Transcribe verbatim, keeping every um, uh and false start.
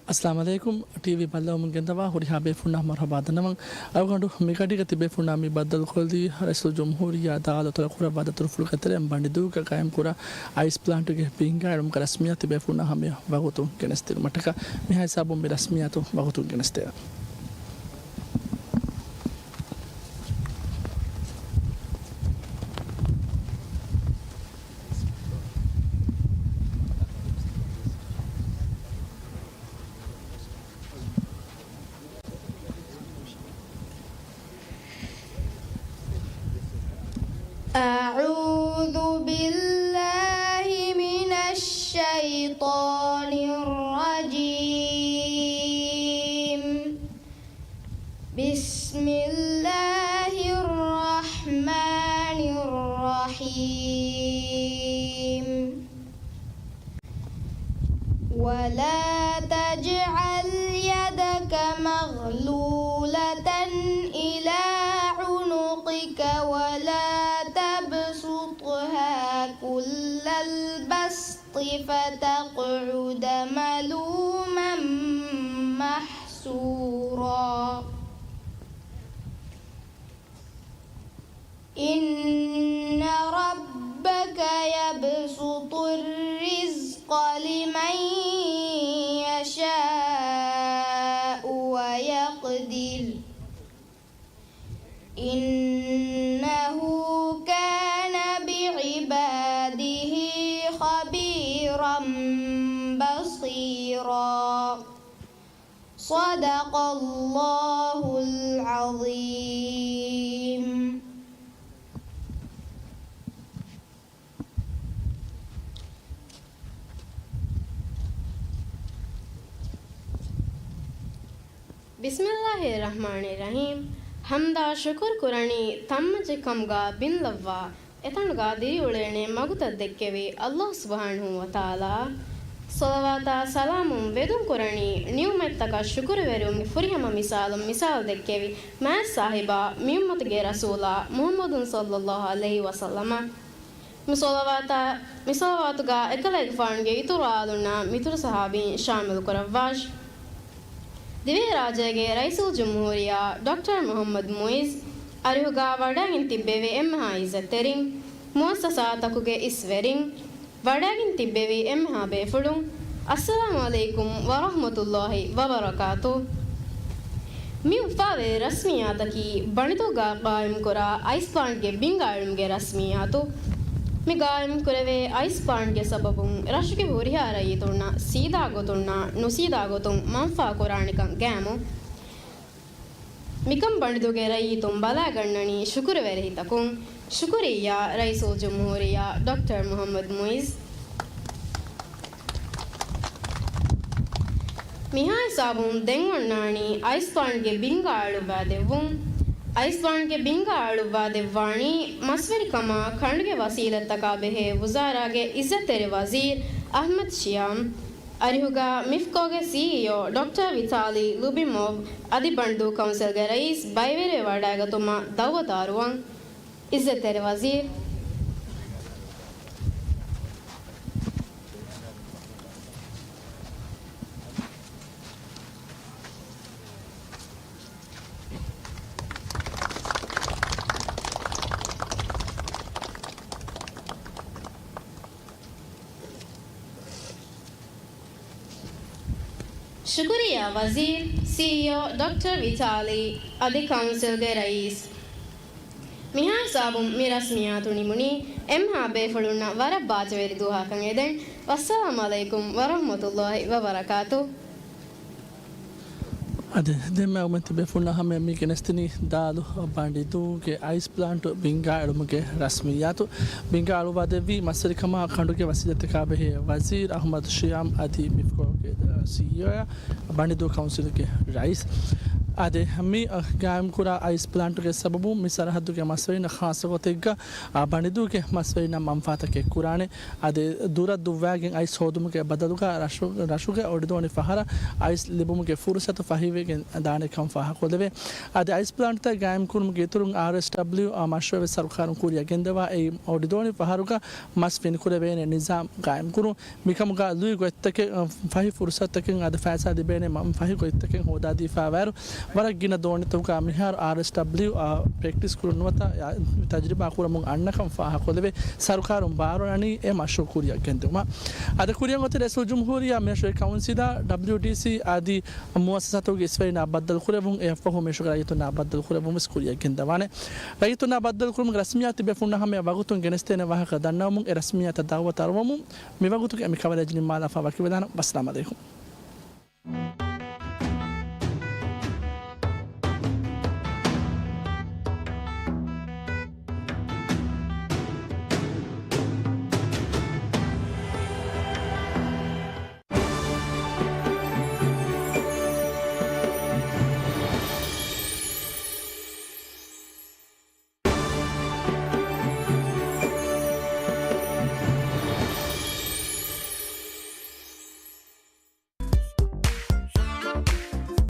އައްސަލާމު ޢަލައިކުމް. ޓީވީ ބައްލަވަމުން ގެންދަވާ ހުރިހާ ބޭފުޅުންނަށް މަރުޙަބާ ދަންނަވަން. އަޅުގަނޑު މިގަޑީގަ ތިބޭފުޅުންނާ މި ބައްދަލުކޮށްލީ ރައީސުލްޖުމްހޫރިއްޔާ ދާލު އަތޮޅަށް ކުރައްވާ ދަތުރުފުޅުގެ ތެރެއިން ބަނޑިދޫގަ ޤާއިމްކުރާ އައިސް ޕްލާންޓުގެ ބިންގާއެޅުމުގެ ރަސްމިއްޔާތު ތިބޭފުޅުންނާ ހަމަޔަށް ވަގުތުން ގެނެސްދިނުމަށްޓަކާ. މިހާ ހިސާބުން މި ރަސްމިއްޔާތު ވަގުތުން ގެނެސްދެވޭ. أعوذ بالله من الشيطان الرجيم. بسم الله الرحمن الرحيم. ولا تجعل يدك مغلولة إلى عنقك ولا تبسطها كل البسط فتقعد ملوما محسورا. إن ربك يبسط الرزق لمن يشاء ويقدر، إنه كان بعباده خبيرا بصيرا. صدق الله العظيم. بسم الله الرحمن الرحيم. ޙަމްދާ ޝުކުރު ކުރަނީ ތަންމައްޗެއް ކަމުގަ ބިންލައްވާ، އެތަނުގަ ދިރިއުޅޭނެ މަގުތައް ދެއްކެވި ﷲ ސުބްޙާނަހޫ ވަތަޢާލާއަށް. ޞަލަވާތާ ސަލާމުން ވެދުން ކުރަނީ ނިޢުމަތްތަކަށް ޝުކުރުވެރިވުމުގެ ފުރިހަމަ މިސާލުން މިސާލު ދެއްކެވި މާތް ސާހިބާ މިއުއްމަތުގެ ރަސޫލާ މުޙައްމަދު ޞައްލައްލާހު ޢަލައިހި ވަސައްލަމަށް. މި ޞަލަވާތާ، މި ޞަލަވާތުގަ އެކަލޭގެފާނުގެ އިތުރު އާލުންނާ މިތުރު ޞަޙާބީން ޝާމިލު ކުރައްވާށި. ދިވެހިރާއްޖޭގެ ރައީސުލްޖުމްހޫރިއްޔާ ޑޮކްޓަރ މުޙައްމަދު މުޢިއްޒު އަރިހުގަ ވަޑައިގެން ތިއްބެވި އެންމެހާ ޢިއްޒަތްތެރިން، މުއައްސަސާތަކުގެ އިސްވެރިން، ވަޑައިގެން ތިއްބެވި އެންމެހާ ބޭފުޅުން، އައްސަލާމު ޢަލައިކުމް ވަރަޙްމަތުﷲި ވަބަރަކާތު. މި އުފާވެރި ރަސްމިއްޔާތަކީ ބަނޑިދޫގަ ޤާއިމްކުރާ އައިސް ޕްލާންޓްގެ ބިންގާ އެޅުމުގެ ރަސްމިއްޔާތު. މި ޤާއިމްކުރެވޭ އައިސް ޕްލާންޓްގެ ސަބަބުން ރަށުގެ ހުރިހާ ރައްޔިތުންނަށް ސީދާ ގޮތުންނާ ނުސީދާ ގޮތުން މަންފާ ކުރާނެކަން ގައިމު. މިކަން ބަނޑިދޫގެ ރައްޔިތުން ބަލައިގަންނަނީ ޝުކުރުވެރި ހިތަކުން. ޝުކުރިއްޔާ ރައީސުލްޖުމްހޫރިއްޔާ ޑޮކްޓަރ މުޙައްމަދު މުޢިއްޒު. މިހާ ހިސާބުން ދެން އޮންނާނީ އައިސް ޕްލާންޓްގެ ބިންގާ އަޅުއްވާ ދެއްވުން. އައިސް ޕްލާންޓްގެ ބިންގާ އަޅުއްވާ ދެއްވާނީ މަސްވެރިކަމާ ކަނޑުގެ ވަސީލަތްތަކާ ބެހޭ ވުޒާރާގެ އިއްޒަތްތެރި ވަޒީރު އަޙްމަދު ޝިޔާމް. އަރިހުގަ މިފްކޯގެ ސީއީއޯ ޑޮކްޓަރ ވިތާލީ ލުބިމޮވް އަދި ބަނޑިދޫ ކައުންސިލްގެ ރައީސް ބައިވެރިވެ ވަޑައިގަތުމަށް ދަޢުވަތު އަރުވަން. އިއްޒަތްތެރި ވަޒީރު. ޝުކުރިއްޔާ ވަޒީރު، ސީއީއޯ ޑޮކްޓަރ ވިތާލީ އަދި ކައުންސިލްގެ ރައީސް. މިހާ ހިސާބުން މި ރަސްމިއްޔާތު ނިމުނީ. އެންމެހާ ބޭފުޅުންނަށް ވަރަށް ބާއްޖަވެރި ދުވަހަކަށް އެދެން. ވައްސަލާމު ޢަލައިކުމް ވަރަޙްމަތުﷲި ވަބަރަކާތު. އަދި ދެންމެ އަޅުގަނޑު ތިބޭފުޅުންނާ ހަމަޔަށް މި ގެނެސްދިނީ ދާލު ބަނޑިދޫގެ އައިސް ޕްލާންޓު ބިންގާ އެޅުމުގެ ރަސްމިއްޔާތު. ބިންގާ އަޅުއްވާ ދެއްވީ މަސްވެރިކަމާ ކަނޑުގެ ވަސީލަތްތަކާ ބެހޭ ވަޒީރު އަޙްމަދު ޝިޔާމް އަދި މިފްކޯގެ ސީއީއޯއާ ބަނޑިދޫ ކައުންސިލްގެ ރައީސް. އަދި މި ގާއިމްކުރާ އައިސް ޕްލާންޓުގެ ސަބަބުން މި ސަރަހައްދުގެ މަސްވެރިންނަށް ޚާއްޞަ ގޮތެއްގަ ބަނޑިދޫގެ މަސްވެރިންނަށް މަންފާތަކެއް ކުރާނެ. އަދި ދުރަށް ދުއްވާގެން އައިސް ހޯދުމުގެ ބަދަލުގަ ރަށު، ރަށުގެ އޮޑިދޯނި ފަހަރަށް އައިސް ލިބުމުގެ ފުރުސަތު ފަހިވެގެން ދާނެ ކަން ފާހަގަކޮށްލެވޭ. އަދި އައިސް ޕްލާންޓްތައް ގާއިމްކުރުމުގެ އިތުރުން އާރްއެސްޑަބްލިއު މަޝްރޫއެއް ސަރުކާރުން ކުރިއަށް ގެންދަވާ އެއީ އޮޑިދޯނި ފަހަރުގަ މަސް ފިނިކުރެވޭނެ ނިޒާމް ގާއިމްކުރުން. މިކަމުގަ ލުއި ގޮތްތަކެއް، ފަހި ފުރުސަތުތަކެއް އަދި ފައިސާ ލިބޭނެ މަ-، ފަހި ގޮތްތަކެއް ހޯދާދީފައިވާއިރު، ވަރަށް ގިނަ ދޯނިތަކުގަ މިހާރު އާރްއެސްޑަބްލިއު ޕްރެކްޓިސް ކުރުން ނުވަތަ ތަޖްރިބާ ކުރަމުން އަންނަކަން ފާހަގަކޮށްލެވޭ. ސަރުކާރުން ބާރުއަނީ އެ މަޝްރޫއު ކުރިއަށް ގެންދިއުމަށް. އަދި ކުރިއަށް އޮތީ ރައީސުލްޖުމްހޫރިއްޔާ މިރަށުގެ ކައުންސިލާ، ޑަބްލިއުޑީސީ އަދި މުއައްސަސާތަކުގެ އިސްވެރިންނާ ބައްދަލުކުރެއްވުން. އެއަށްފަހު މިރަށުގެ ރައްޔިތުންނާ ބައްދަލުކުރެއްވުން ވެސް ކުރިއަށް ގެންދަވާނެ. ރައްޔިތުންނާ ބައްދަލުކުރުމުގެ ރަސްމިއްޔާތު ތިބޭފުޅުންނާ ހަމަޔަށް ވަގުތުން ގެނެސްދޭނެ ވާހަކަ ދަންނަވަމުން އެ ރަސްމިއްޔާތަށް ދައުވަތު އަރުވަމުން މިވަގުތުގެ މި ކަވަރޭޖް ނިންމާލާފަ. ވަކިވެލާނަން. ވައްސަލާމް އަލައިކުމް.